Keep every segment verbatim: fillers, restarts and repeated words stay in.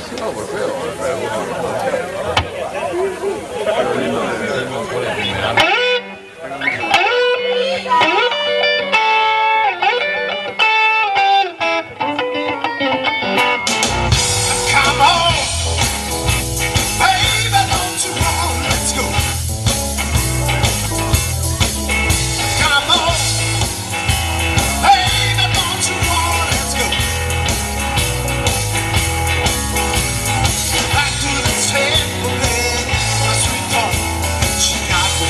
Come on, baby, don't you wanna, let's go. Come on, baby, don't you wanna, let's go. Back to the table, baby, my sweet home, Chicago.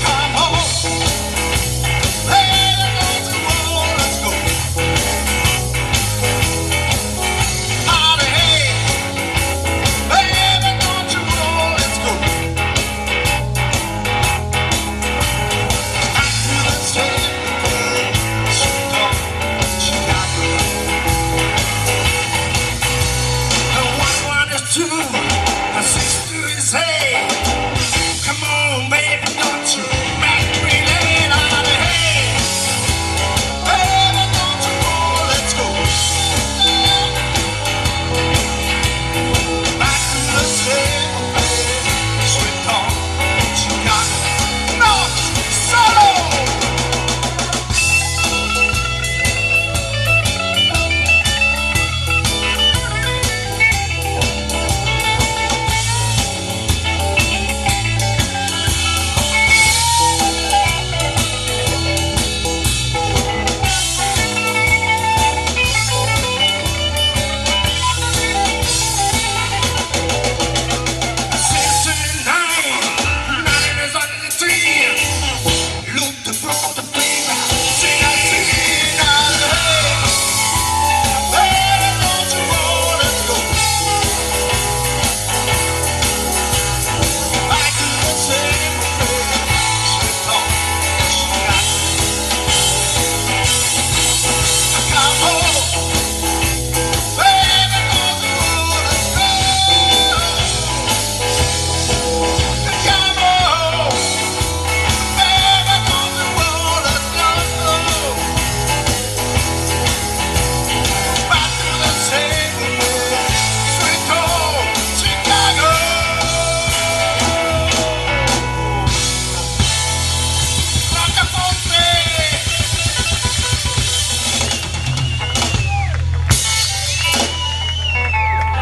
Come on, baby, don't you wanna, let's go. Party, hey, baby, don't you wanna, let's go.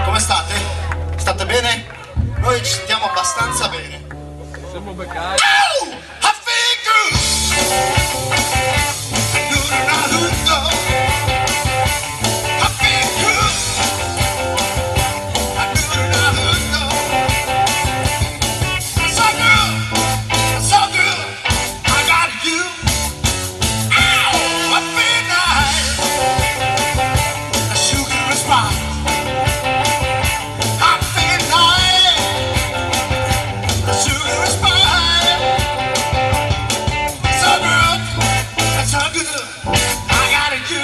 Come state? State bene? Noi ci stiamo abbastanza bene. Siamo beccati. I feel good. I do, do, do, do. I feel good. I do, do, do, do. So good. So good. I got you. Ow! I feel nice. The sugar is fine. I feel nice. The sugar is fine. So good. So good. I got you.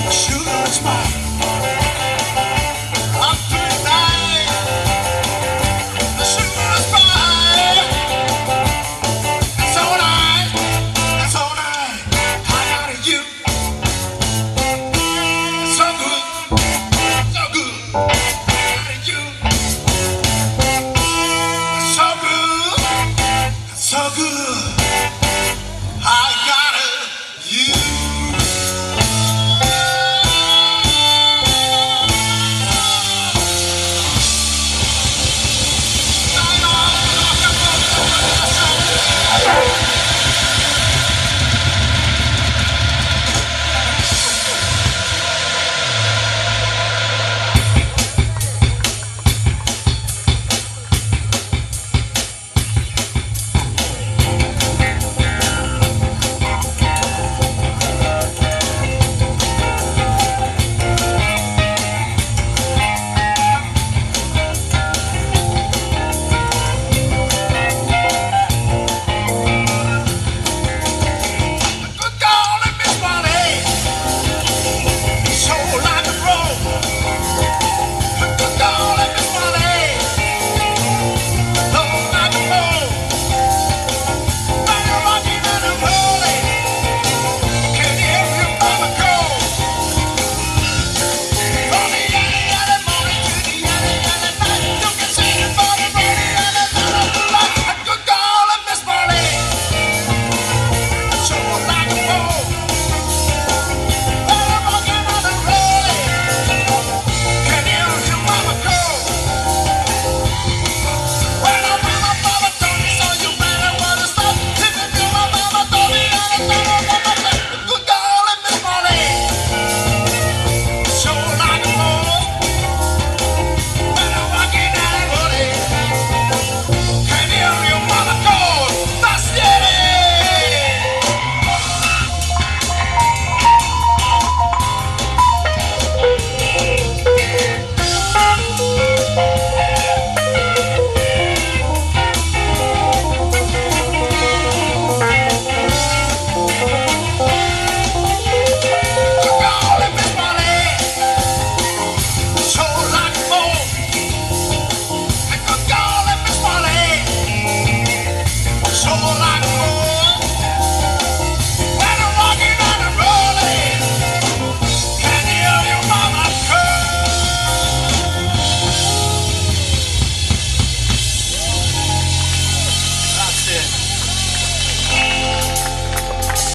Sugar is fine.